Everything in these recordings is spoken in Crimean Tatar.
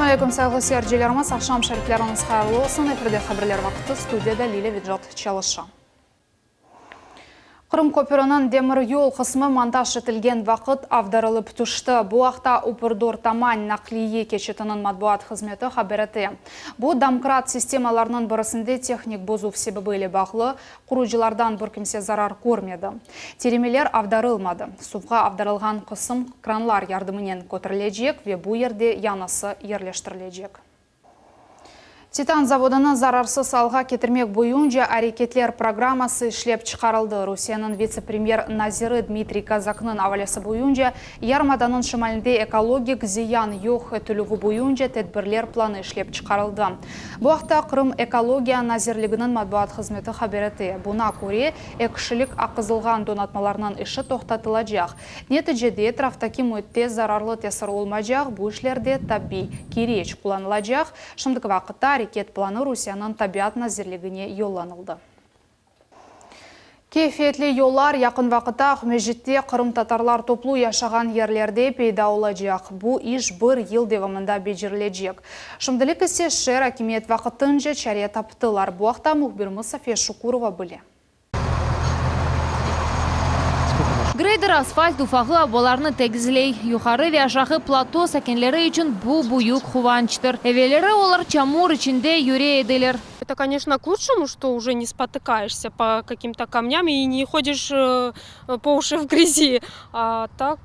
Aleyküm, sayğılı seyircilerimiz, aqşam şerifleriñiz hayırlı olsun. Efirde haberler vaqtı, studiyada Lilâ Vecat çalışa. Qırım köpüriniñ demir yol qısmı montaj etilgen vaqıt avdarılıp tüşti. Bu aqta Uprdor Taman naqliye keçitiniñ matbuat hızmeti haber ete. Bu, domkrat sistemalarınıñ birisinde tehnik bozuv sebebi ile bağlı, qurucılardan bir kimse zarar körmedi. Tiremeler avdarılmadı. Suvğa avdarılğan qısım kranlar yardımınen köterilecek ve bu yerde yañısı yerleştirilecek. Titan zavodını zararsız alğa ketirmek boyunca areketler programması işlep çıqarıldı. Rusiyeniñ vitse-premyer naziri Dmitriy Kozaknıñ avalesi boyunca yarımadanıñ şimalinde ekologik ziyan yoq etilüvi boyunca tedbirler planı işlep çıqarıldı. Bu aqta Qırım Ekologiya nazirliginiñ matbuat hızmeti haber ete. Buna köre, ekşilik aqızılğan donatmalarnıñ işi toqtatılacaq. Neticede, etraftaki müitte zararlı tesir olmaycaq, bu işlerde tabiy kireç qullanılacaq. Şimdiki vaqıtta areket planı Rusiyeniñ Tabiat nazirligine yollanıldı. Keyfiyetli yollar yaqın vaqıtta Aqmescitte qırımtatarlar toplu yaşağan yerlerde peyda olacaq. Bu iş bir yıl devamında becerilecek. Şimdilik ise şeer akimiyet vaqtınca çare taptılar. Bu aqta mühbirimiz Safiye Şukurova bile. Greyder asfalt ufağı obalarnı tegizley. Yuqarı ve aşağı plato sakinleri içün bu büyük quvançtır. Evelleri olar çamur içinde yüre ediler. Это, конечно, к лучшему, что уже не спотыкаешься по каким-то камням и не ходишь по уши в грязи. А так,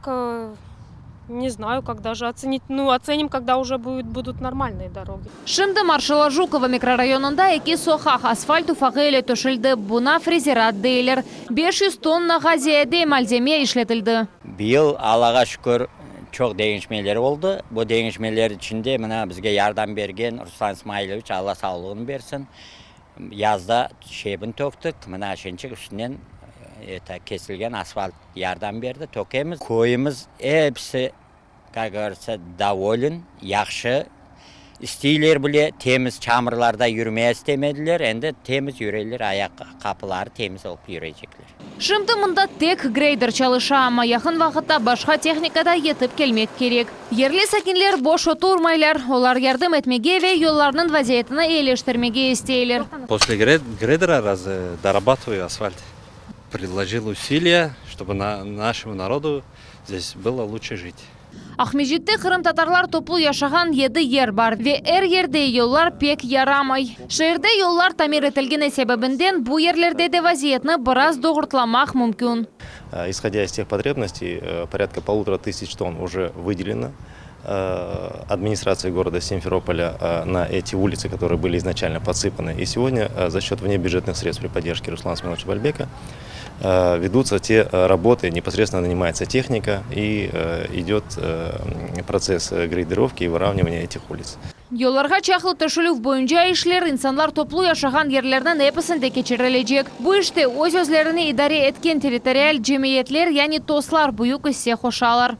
не знаю, как даже оценить. Ну, оценим, когда уже будет, будут нормальные дороги. Şimdi Marşala Jukova mikrorayonında eki soqaq asfalt ufağı ile töşeldi. Buña frezerât deyler. 500 tonnağa ziyade malzeme işletildi. Bıyıl, Allağa şükür, çoq deñişmeler oldı. Bu deñişmeler içinde mına bizge yardım bergen Ruslan İsmailoviç, Alla sağlığını bersin. Yazda şebin töktik, mına şinçik üstünden eto kesilgen asfalt yardım berdi, tökemiz. Köyümiz episi, kak govoritsâ, dovolen, yahşı. İsteyler bile, temiz çamurlarda yürmeye istemediler, endi temiz yüreler, ayaq qapıları temiz olıp yürecekler. Şimdi mında tek greyder çalışa, amma yaqın vaqıtta başqa tehnika da yetip kelmek kerek. Yerli sakinler boş oturmaylar, olar yardım etmege ve yollarnıñ vaziyetini eyileştirmege isteyler. После грейдера раз дорабатываю асфальт. Приложил усилия, чтобы на нашему народу здесь было лучше жить. Aqmescitte qırımtatarlar toplu yaşağan yedi yer bar ve er yerde yollar pek yaramay. Şeerde yollar tamir etilgeni sebebinden bu yerlerde de vaziyetni biraz doğurtlamaq mümkün. Исходя из тех потребностей, порядка 1,5 тысяч тонн уже выделено администрацией города Симферополя на эти улицы, которые были изначально подсыпаны. И сегодня за счет внебюджетных средств при поддержке Руслана Смаиловича Бальбека ведутся те работы, непосредственно нанимается техника и идет процесс грейдеровки и выравнивания этих улиц. Yollarğa çaqıl töşelüv boyunca işler insanlar toplu yaşağan yerlerniñ episinde keçirilecek. Bu işte öz özlerini idare etken territorial cemiyetler, yani TOSlar büyük isse qoşalar.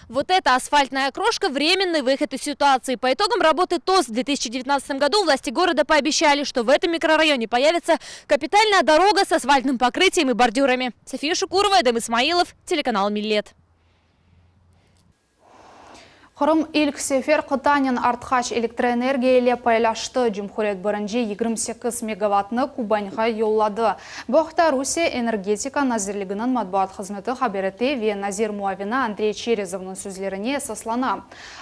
Вот эта асфальтная крошка – временный выход из ситуации. По итогам работы ТОС в 2019 году власти города пообещали, что в этом микрорайоне появится капитальная дорога с асфальтным покрытием и бордюрами. София Шукурова, Эдем Исмаилов, телеканал Миллет. Qırım ilk sefer qıtanen artqaç elektroenergiya ile paylaştı. Cumhuriyet birinci 28 megavatnı Kubanğa yolladı. Bu aqta Rusiye energetika nazirliginiñ matbuat hızmeti haber ete ve nazir muavini Andrey Çerezovnıñ sözlerine esaslana.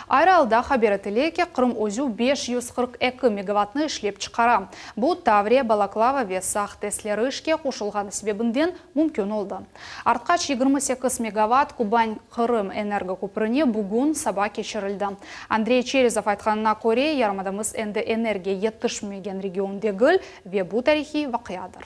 Ayrı alda haber etile ki, Qırım özü 542 megavatnı işlep çıqara. Bu Tavriya, Balaklava ve Saq TESleri işke qoşulğanı sebebinden mümkün oldı. Artqaç 28 megavat Kuban Qırım energo köprüne bugün saba keçirildi. Andrey Çerezov aytqanına köre, yarımadamız endi energiya yetişmegen region degil ve bu tarihiy vaqiadır.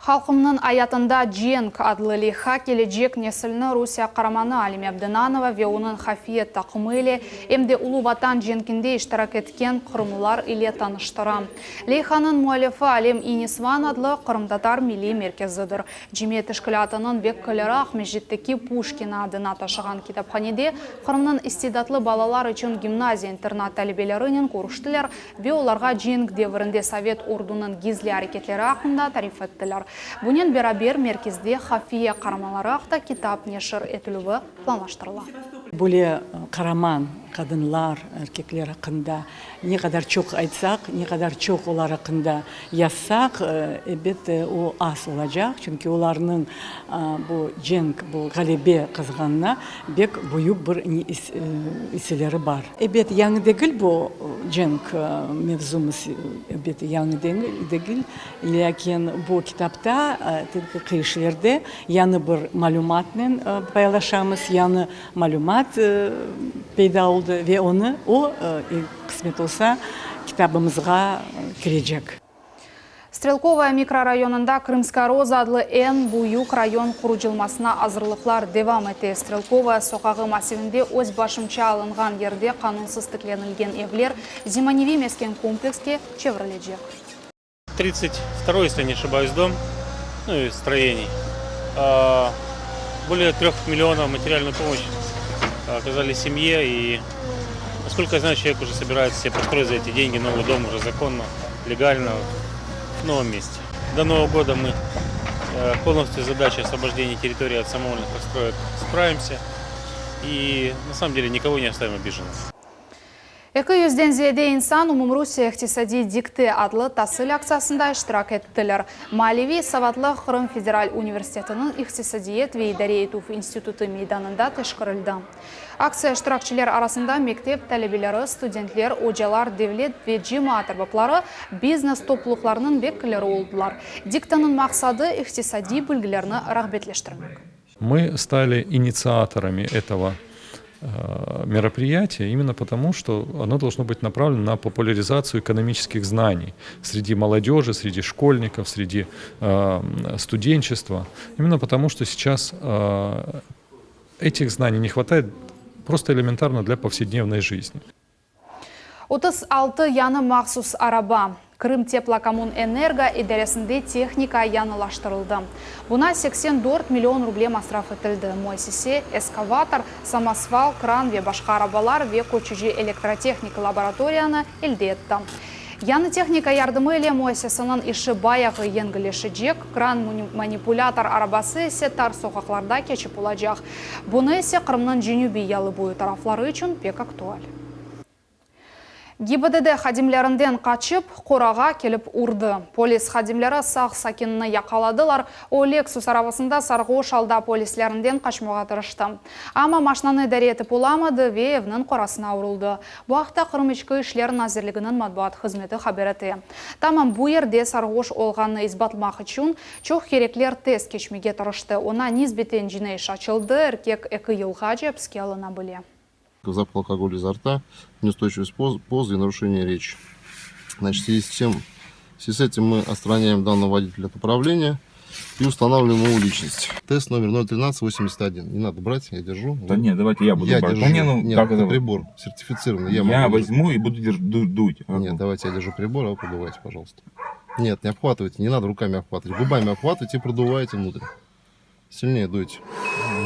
Halqımnıñ ayatında Cenk adlı leyha kelecek nesilni Rusiye qaramanı Alime Abdenanova ve onıñ hafiye taqımı ile em de Ulu Vatan cenkinde iştirak etken qırımlılar ile tanıştıra. Leyhanıñ müellifi Alem-i Nisvan adlı Qırımtatar Milliy Merkezidir. Cemiyet teşkilâtınıñ vekilleri Aqmescitteki Puşkin adına taşığan kitaphanede Qırımnıñ istidatlı balalar içün gimnaziya-internat talebelerinen körüştiler ve olarğa cenk devrinde Sovet ordunıñ gizli areketleri aqqında tarif ettiler. Bunen beraber merkezde hafiye qaramanları aqta kitap neşir etilüvi planlaştırıla. Böyle qaraman qadınlar, erkekler aqqında ne qadar çoq aytsaq, ne qadar çoq olar aqqında yazsaq, ebet, o az olacaq, çünki olarnıñ bu cenk, bu ğalebe qazğanına bek büyük bir isseleri bar. Ebet, yañı degil bu cenk mevzumız, ebet, yañı degil, lâkin bu kitapta, tedqiqiy işlerde yañı bir malümatnen paylaşamız, yañı malümat peyda oldı ve onı, o, qısmet olsa, kitabımızğa kirecek. Strelkovaya mikrorayonında Krımskaya roza adlı eñ büyük rayon qurucılmasına azırlıqlar devam ete. Strelkovaya soqağı massivinde öz başımça alınğan yerde qanunsız tiklenilgen evler zemaneviy mesken komplekske çevirilecek. 32-й, если не ошибаюсь, дом, ну и строений. Более трех миллионов материальную помощь оказали семье. И, насколько я знаю, человек уже собирается себе построить за эти деньги новый дом уже законно, легально, в новом месте. До Нового года мы полностью с задачей освобождения территории от самовольных построек справимся. И на самом деле никого не оставим обиженным. 200-den ziyade insan Umumrusiye iqtisadiy dikte adlı tasil aktsiyasında iştirak ettiler. Maliyeviy savatlıq Qırım federal universitetiniñ İqtisadiyat ve idare etüv institutı meydanında teşkerildi. Aktsiya iştirakçiler arasında mektep talebeleri, studentler, ocalar, devlet ve cemaat erbapları, biznes toplulıqlarınıñ vekilleri oldılar. Diktanıñ maqsadı iqtisadiy bilgilerni rağbetleştirmek. Мы стали инициаторами этого мероприятия именно потому, что оно должно быть направлено на популяризацию экономических знаний среди молодежи, среди школьников, среди студенчества. Именно потому, что сейчас этих знаний не хватает просто элементарно для повседневной жизни. 36 yañı mahsus araba. Krım Teplokommunenergo idaresinde tehnika yañılaştırıldı. Buña 84 million ruble masraf etildi. Müessise ekskavator, samosval, kran ve başqa arabalar ve köçüci elektrotehnika laboratoriyanı elde etti. Yañı tehnika yardımı ile müessiseniñ işi bayağı yengilleşecek, kran manipulâtor arabası ise tar soqaqlarda keçip olacaq. Bunı ise Qırımnıñ cenübiy yalı boyu tarafları içün pek aktual. GİBDD hadimlerinden qaçıp, qorağa kelip urdı. Polis hadimleri Saq sakinini yaqaladılar. O, Lexus arabasında sarğoş alda polislerinden qaçmağa tırıştı. Amma maşinanı idare etip olamadı ve evniñ qorasına uruldı. Bu aqta Qırım İçki işler nazirliginiñ matbuat hızmeti haber ete. Tamam bu yerde sarğoş olğanını isbatlamaq içün çoq kerekler test keçmege tırıştı. Oña nisbeten cinaiy iş açıldı, erkek eki yılğace apiske alına bile. Запах алкоголя изо рта, неустойчивость позы и нарушение речи. Значит, в связи с чем, в связи с этим мы отстраняем данного водителя от управления и устанавливаем его личность. Тест номер 01381. Не надо брать, я держу. Да нет, давайте я буду я брать. Держу. Да не, ну, нет, как это это? прибор сертифицированный. Я, Я могу возьму и буду дуть. Нет, давайте я держу прибор, а вы продувайте, пожалуйста. Нет, не обхватывайте, не надо руками обхватывать. Губами обхватывайте и продуваете внутрь. Сильнее дуйте.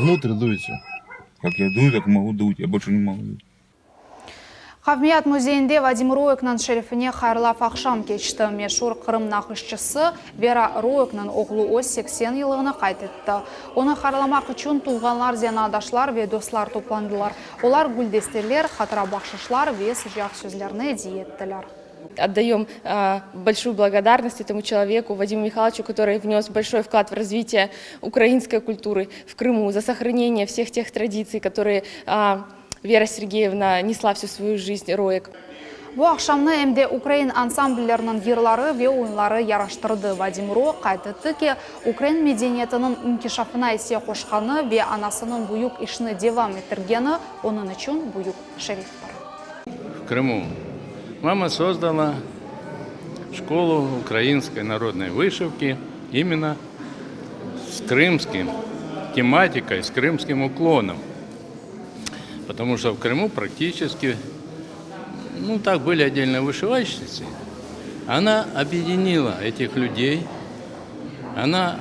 Внутрь дуйте. Как я дую, так могу дуть. Я больше не могу дуть. Qavmiyat müzeyinde Vadim Royekniñ şerefine hayırlav aqşam keçti. Meşur Qırım naqışçısı Vera Royekniñ oğlu öz 80 yıllığını qayd etti. Onı hayırlamaq içün tuvğanlar, zenaatdaşlar ve dostlar toplandılar. Olar güldesteler, hatıra bahşışlar ve sıcaq sözlerni ediye ettiler. Отдаем большую благодарность этому человеку, Вадиму Михайловичу, который внес большой вклад в развитие украинской культуры в Крыму, за сохранение всех тех традиций, которые Вера Сергеевна несла всю свою жизнь Роек. Bu aqşamnı em de ukrain ansamblleriniñ yırları ve oyunları yaraştırdı. Vadim Royek qayd etti ki, ukrain medeniyetiniñ inkişafına isse qoşqanı ve anasınıñ büyük işini devam ettirgeni onıñ içün büyük şereftir. В Крыму мама создала школу украинской народной вышивки именно с крымским тематикой, с крымским уклоном. Потому что в Крыму практически, ну так были отдельные вышивальщицы. Она объединила этих людей, она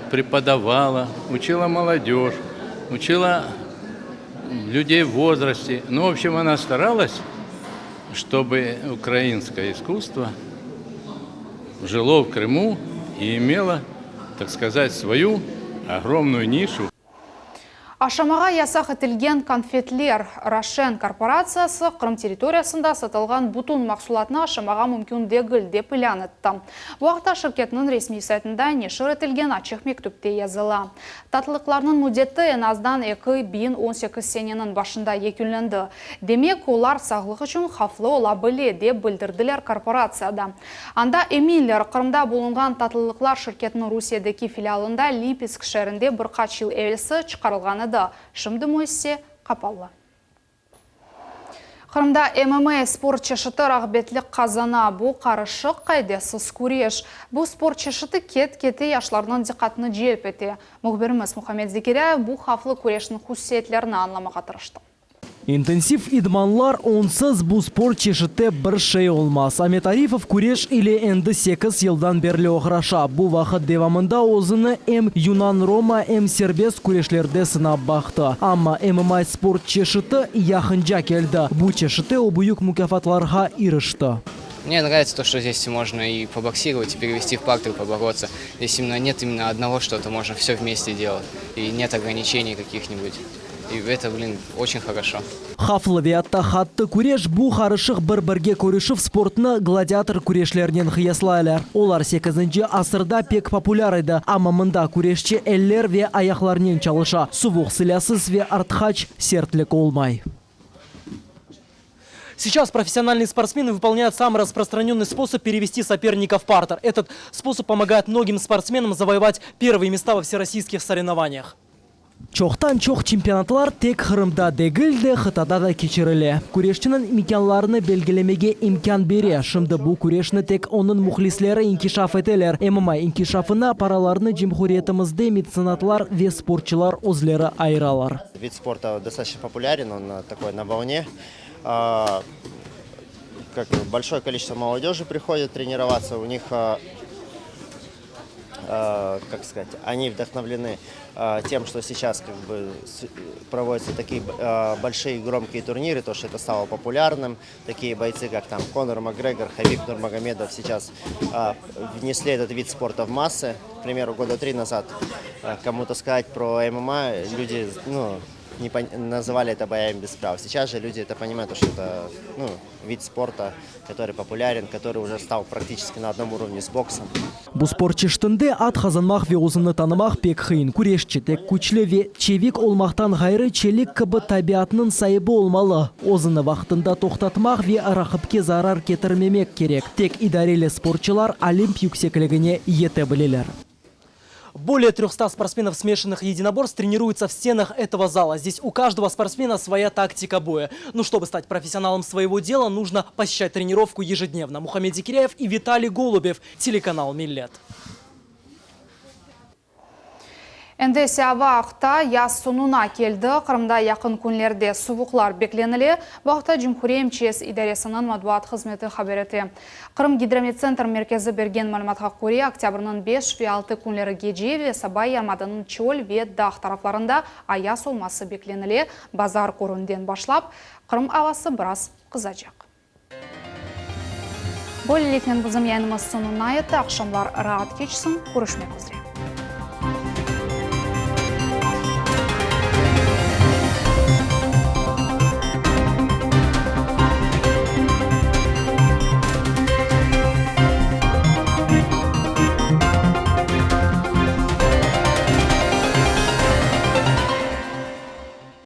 преподавала, учила молодежь, учила людей в возрасте. Ну, в общем, она старалась, чтобы украинское искусство жило в Крыму и имело, так сказать, свою огромную нишу. Aşamağa yasaq etilgen konfetler, Roşen korporatsiyası Qırım territoriyasında satılğan bütün mahsulatnı aşamağa mümkün degil, dep ilân etti. Bu aqta şirketniñ resmiy saytında neşir etilgen açıq mektüpte yazıla. Tatlılıqlarnıñ müddeti eñ azdan 2018 seneniñ başında yekünlendi. Demek, olar sağlıq içün havflı ola bile, dep bildirdiler korporatsiyada. Anda eminler, Qırımda bulunğan tatlılıqlar şirketiniñ Rusiyedeki filialında Lipetsk şeerinde bir qaç yıl evelsi çıqarılğan edi. Şimdi müessise qapalı. Qırımda MMA sport çeşiti rağbetlik qazana. Bu qarışıq, qaidesiz küreş. Bu sport çeşiti ket-kete yaşlarnıñ diqqatını celp ete. Mühbirimiz Muhammed Zekiryayev bu havflı küreşniñ hususiyetlerini añlamağa tırıştı. İntensiv idmanlar, onsız bu sport çeşiti bir şey olmaz. Amet Arifov küreş ile endi sekiz yıldan berli oğraşa. Bu vaqıt devamında özüni em yunan-roma, em serbest küreşlerde sınap baqtı. Amma MMA sport çeşiti yaqınca keldi. Bu çeşitte o büyük mukâfatlarğa irişti. Мне нравится то, что здесь можно и побоксировать, и перевести в партер, побороться. Здесь именно нет именно одного что-то, можно все вместе делать. И нет ограничений каких-нибудь. И это, блин, очень хорошо. Havflı ve atta qattı küreş bu qarışıq bir-birge körüşüv sportnı gladiator küreşlerinen qıyaslaylar. Olar sekizinci asırda pek populâr edi, amma mında küreşçi eller ve ayaqlarnen çalışa, suvuq silâsız ve artqaç sertlik olmay. Сейчас профессиональные спортсмены выполняют самый распространенный способ перевести соперника в партер. Этот способ помогает многим спортсменам завоевать первые места во всероссийских соревнованиях. Çoqtan-çoq çempionatlar tek Qırımda degil de, qıtada da keçirile. Küreşçiniñ imkânlarını belgilemege imkân bere. Şimdi bu küreşni tek onıñ mühlisleri inkişaf eteler. MMA inkişafına paralarnı cumhuriyetimizde metsenatlar ve sportçılar özleri ayıralar. Вид спорта достаточно популярен, он такой на волне. Как большое количество молодежи приходит тренироваться, у них, как сказать, они вдохновлены тем, что сейчас как бы проводятся такие большие громкие турниры, то, что это стало популярным. Такие бойцы, как там Конор Макгрегор, Хабиб Нурмагомедов сейчас внесли этот вид спорта в массы. К примеру, года три назад кому-то сказать про ММА, люди, ну, не пон... называли это боями без правил. Сейчас же люди это понимают, что это ну, вид спорта, который популярен, который уже стал практически на одном уровне с боксом. Bu sport çeşitinde ad qazanmaq ve özüni tanımaq pek qıyın. Küreşçi tek küçlü ve çevik olmaqtan ğayrı çelik kibi tabiatnıñ saibi olmalı. Özüni vaqtında toqtatmaq ve raqipke zarar ketirmemek kerek. Tek idareli sportçılar Olimp yüksekligine yete bileler. Более 300 спортсменов смешанных единоборств тренируются в стенах этого зала. Здесь у каждого спортсмена своя тактика боя. Но чтобы стать профессионалом своего дела, нужно посещать тренировку ежедневно. Мухаммед Зикиряев и Виталий Голубев, телеканал «Миллет». Endi ise ava aqta yaz soñuna keldi. Qırımda yaqın künlerde suvuqlar beklenile. Bu aqta Cumhuriye MÇS idaresiniñ matbuat hızmeti haber ete. Qırım gidromettsentr merkezi bergen malümatqa köre, oktâbrniñ beş ve altı künleri gece ve saba yarımadanıñ çöl ve dağ taraflarında ayaz olması beklenile. Bazar kününden başlap, Qırım avası biraz qızacaq. Böyleliknen bizim yayınımız soñuna yetti. Aqşamlar raat keçsin. Körüşmek üzre.